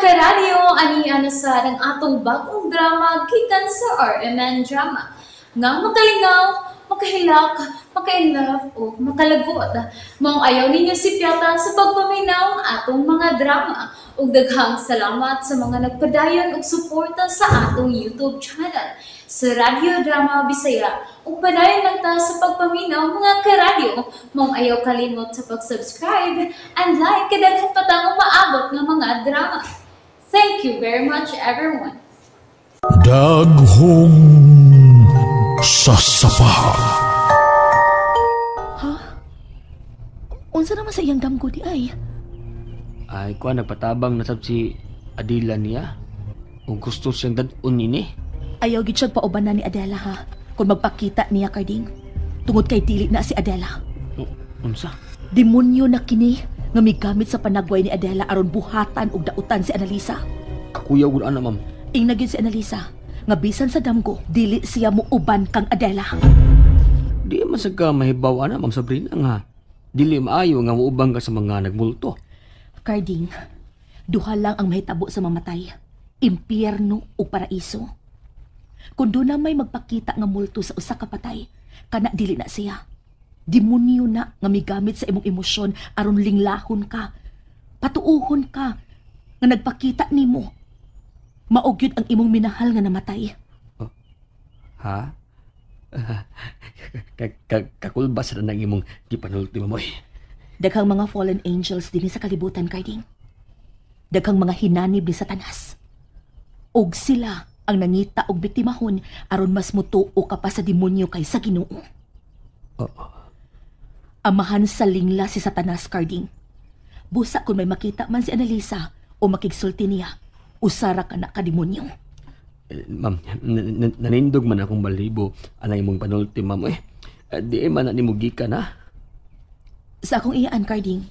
Karadyo, ani ana sa ang atong bagong drama gikan sa RMN Drama. Nga makalingaw, makahilak, maka-inlove o makalagot. Maong ayaw ninyo sipyata sa pagpaminaw ang atong mga drama. Ug daghang salamat sa mga nagpadayon og suporta sa atong YouTube channel sa Radyo Drama Bisaya. Ug padayon lang ta sa pagpaminaw, mga karadyo. Maong ayaw kalimot sa pag-subscribe and like kay daghan pa tang umaabot nga mga drama. Thank you very much, everyone. Daghong sasapa. Ha? Unsa naman sa iyang damgo di ay? Ay, kuan, nagpatabang na sab si Adela niya. Kung gusto siyang dad-on nini. Ayaw gid siya paubanan ni Adela ha. Kung magpakita niya, Carding. Tungod kay dili na si Adela. Unsa? Demonyo na kini nga migamit sa panagway ni Adela aron buhatan og dautan si Annalisa. Kakuyaw gud ana, ma'am. Ingna gyud si Annalisa nga bisan sa damgo dili siya muuban kang Adela. Di man sa ka mahibaw ana, Ma'am Sabrina, nga dili maayo nga muubang ka sa mga nagmulto. Carding, duha lang ang mahitabo sa mamatay. Impyerno o paraiso. Kung doon na may magpakita nga multo sa usa ka patay, kana dili na siya. Demonyo na nga migamit sa imong emosyon aron linglahon ka. Patuuhon ka nga nagpakita nimo. Mao gyud ang imong minahal nga namatay. Oh. Ha? Kakulbas na ng imong gipanulti, mamoy. Daghang mga fallen angels dinhi sa kalibutan, Carding. Daghang mga hinanib ni Satanas. Og sila ang nangita og biktimahon aron mas mutuo ka pa sa demonyo kaysa Ginoo. Oo. Amahan sa lingla si Satanas, Carding. Busa kung may makita man si Annalisa o makigsulti niya, usara ka na ka demonyo. Eh, ma'am, nanindog man akong balibo anang imong panulti, ma'am. Eh, di man na nimo gikan, ha? Sa akong iyaan, Carding.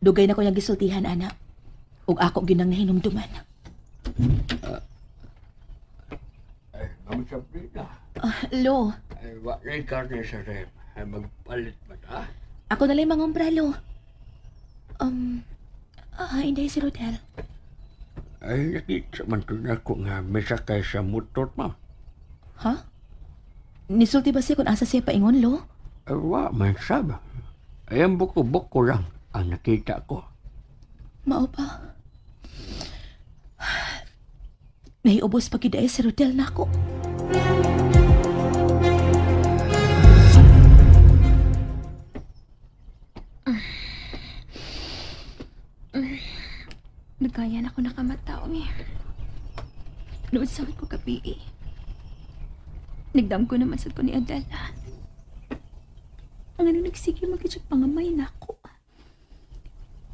Dugay na ko niyang gisultihan, anak. Ug ako ginang nahinumduman. Ma'am Sabrina. Lo. Ay, wa na karne sa rep. Ay, magpalit ba ta? Ako na lang mangombra, Lo. Hindi si Rodel. Ay, nakita man to na ako nga may sakay sa motor, ma'am. Ha? Nisulti ba siya kung asa siya paingon, Lo? Ay, wa man sab. Ay, ang buko-buko lang ang nakita ko. Mao pa. Nahiubos pa gid ay si Rodel nako. Nagkaya na ako nakamata, eh. Nood sa ko gabi, eh. Nagdam ko naman sa ko ni Adela. Ang ano nagsige magkitsag pangamay na ako.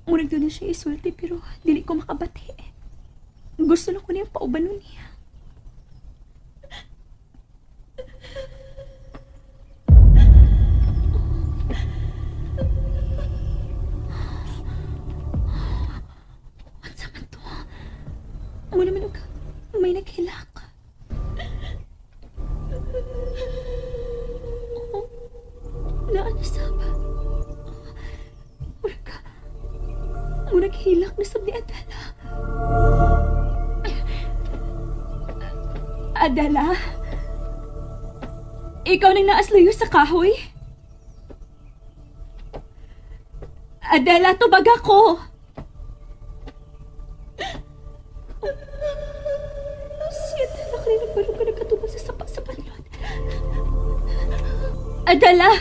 Murag doon na siya isulti pero dili ko makabati. Gusto na ko niyang paubanon niya. Unsa man to? Muna man og may naghilak. Oh, naa na sab. Murag hilak na sab ni Adela. Adela? Ikaw nang naasluyo sa kahoy? Adela, tubag ako! Si Adela kanina parang ka nagkatubang sa sapa sa panlod. Adela!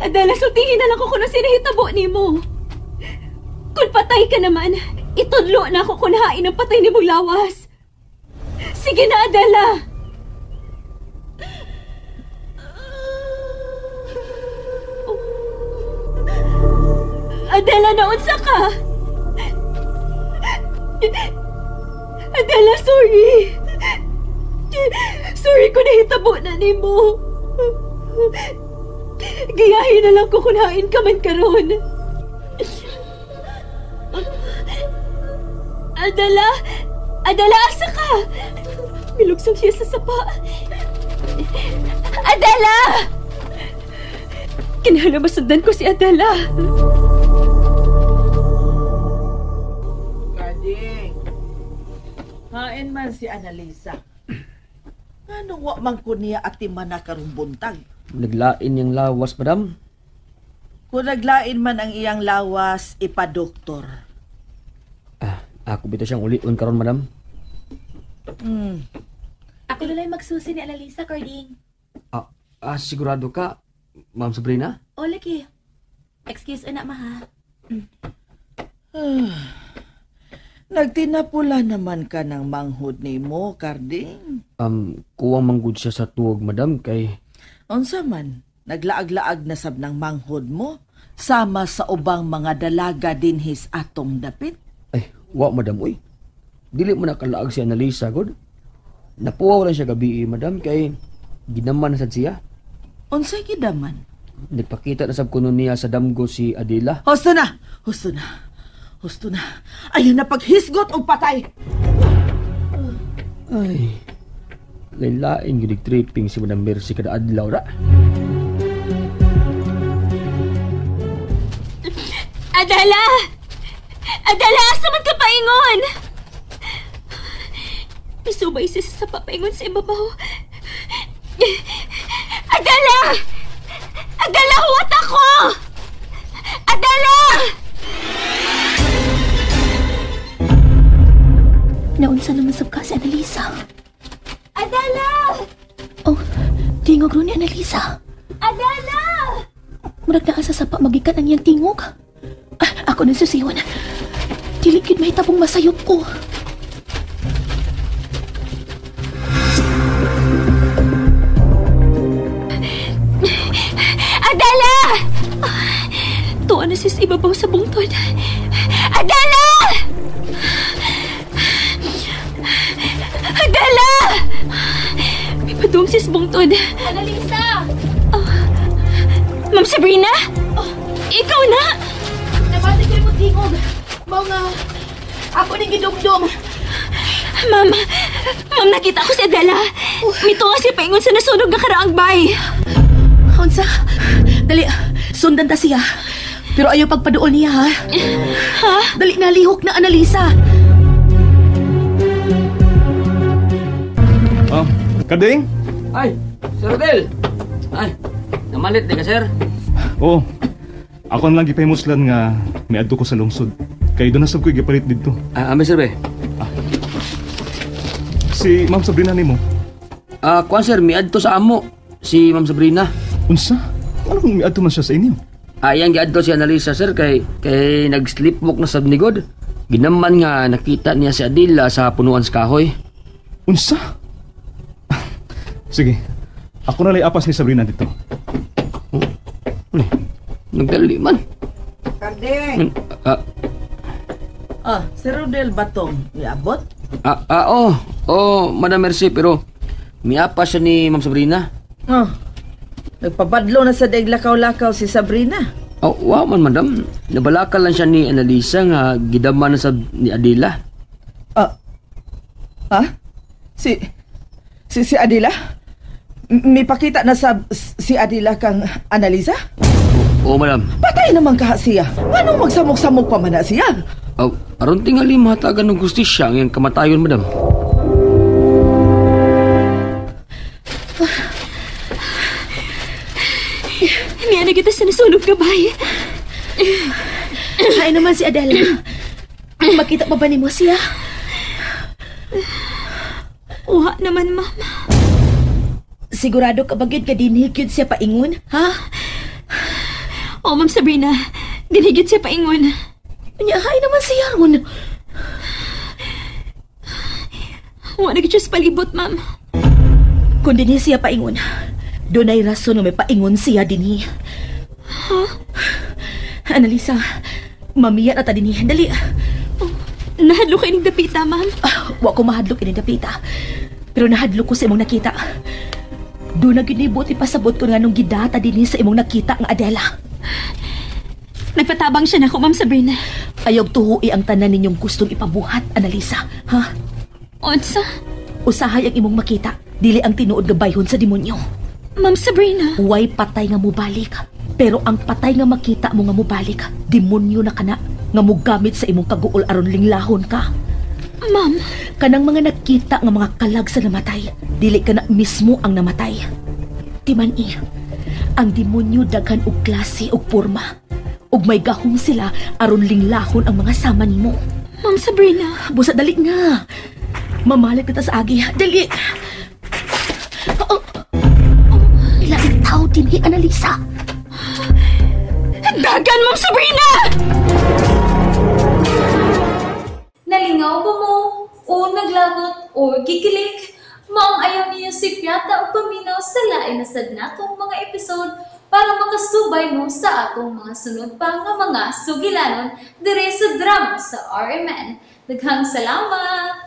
Adela, sultihin na lang ko kung sinahitabo ni mo. Kung patay ka naman, itudlo na ako kung hain ang patay ni mong lawas. Sige na, Adela! Oh. Adela, naunsa ka! Adela, sorry! Sorry kung nahitabo na ni mo. Gayahin na lang ko kung hain ka man karon. Adela! Adela, asa ka? Milugsong siya sa sapa. Adela! Kinahanglan masundan ko si Adela. man si Annalisa? Nganong wa man ko niya atiman na karong buntag? Naglain niyang lawas, madam. Kung naglain man ang iyang lawas, ipadoktor. Ah, ako bitaw siyang ulion karon, madam. Ako na lang magsusi ni Annalisa, Carding. Sigurado ka, Ma'am Sabrina? O, lagi. Excuse na, ma, ha? Nagtinapula naman ka ng manghod ni mo, Carding. Kuwang manggod siya sa tuwag, madam, kay... Unsa man, naglaag-laag na sab ng manghod mo, sama sa ubang mga dalaga dinhis atong dapit. Ay, wa, madam, uy. Dili mo nakalaag si Annalisa, god. Napuwaw lang siya gabi, madam, kay ginaman na sad siya. Unsay gidaman? Nagpakita na sab kuno niya sa damgo si Adela. Husto na! Husto na! Husto na! Ayaw na paghisgot og patay! Ay, lain-lain gyud tripping si Madam Mercy kada adlaw ra. Adela! Adela, asa man ka paingon? Pisubay siya sa papaingon sa ibabaw. Adela! Adela, huwat ako! Adela! Naunsa naman sab ka si Annalisa. Adela! Oh, tingog ron ni Annalisa. Adela! Murag naa sa sapa magikan ang iyang tingog. Ah, ako nang susiwan. Dili gyud mahitabong masayop ko. Adela! Tuwa na sis ibabaw sa bungtod. Adela! Adela! May padung sis bungtod. Annalisa! Oh, Ma'am Sabrina? Oh, ikaw na! Nabati ko rin mo tingog. Mao nga, ako ning gidumdum. Ma'am, ma'am, nakita ko si Adela. Mituwa siya paingon sa nasunog na karaang bay. Unsa? Dali, sundan ta siya. Pero ayaw pagpaduol niya, ha? Ha? Dali na, lihok na, Annalisa. Oh, Kading? Ay, Sir Rodel! Ay, namalit di ka, sir? Oo. Ako na lang gipahimuslan nga may adto ko sa lungsod. Kay doon na sab ko gipalit didto. Ah, ami, sir, be. Si Ma'am Sabrina nimo. Ah, kuan, sir, miadto sa amo. Si Ma'am Sabrina. Unsa? Ano kung miadto man siya sa inyo? Ayang giadto si Annalisa, sir, kay nag-sleepwalk na sab ni God. Ginaman nga nakita niya si Adela sa punuan sa kahoy. Unsa? Sige. Ako na lay apas ni Sabrina dito. Oh, nagdali man. Karding! Si Rodel Batong, miabot? Oh, Madam Mercy, pero miapa siya ni Ma'am Sabrina. Oh, nagpabadlo na sa daig lakaw-lakaw si Sabrina. Oh, wow man, madam. Nabalakal lang siya ni Annalisa nga gidama na sa ni Adela. Ha? Si Adela? May pakita na sa si Adela kang Annalisa? Oo, madam. Patay naman kaha siya. Anong magsamok-samok pa man na siya? Oh, aron tingali mahatagan ng gustisya ang iyang kamatayon, madam. Niya na kita sa nasunog gabay. Hay naman si Adela. Makita pa ba ni mo siya? Wa naman, ma'am. Sigurado ka ba gyud ka dinhi gyud siya paingon, ha? Oh, Ma'am Sabrina, dinhi gyud siya paingon. Nya, hay naman siya ron. Wa na gyud siya sa palibot, ma'am. Kung dinhi siya paingon, dunay rason nga may paingon siya dinhi. Huh? Annalisa, mamiya na ta dinhi. Dali. Oh, nahadlok ka ining dapita, ma'am. Wa ko mahadlok ining dapita. Pero nahadlok ko sa imong nakita. Doon na ginibot ipasabot ko nga nung gidata dinhi sa imong nakita nga Adela. Nagpatabang siya na ako, Ma'am Sabrina. Ayaw tuhui ang tanan ninyong gustong ipabuhat, Annalisa. Ha? Unsa? Usahay ang imong makita. Dili ang tinuod nga bayhon sa demonyo. Ma'am Sabrina. Way patay nga mubalik. Pero ang patay nga makita mo nga mubalik, demonyo na kana nga mugamit sa imong kaguol aron linglahon ka. Ma'am, Kanang mga nakita nga mga kalag sa namatay, dili ka na mismo ang namatay. Timan-i, ang demonyo daghan og klase og porma. Ug may gahom sila aron linglahon ang mga sama nimo. Ma'am Sabrina. Busa dali nga. Mamalit kita sa agi. Dali. Oh, oh. Ilaing tao dinhi, Annalisa. Dagan, Ma'am Sabrina! Nalingaw ba mo? O naglagot o gikilig? Maong ayaw niyo si Piata o paminaw sa lain na sad natong mga episode para makasubay mo sa atong mga sunod pa nga mga sugilanon dire sa drama sa RMN. Daghang salamat!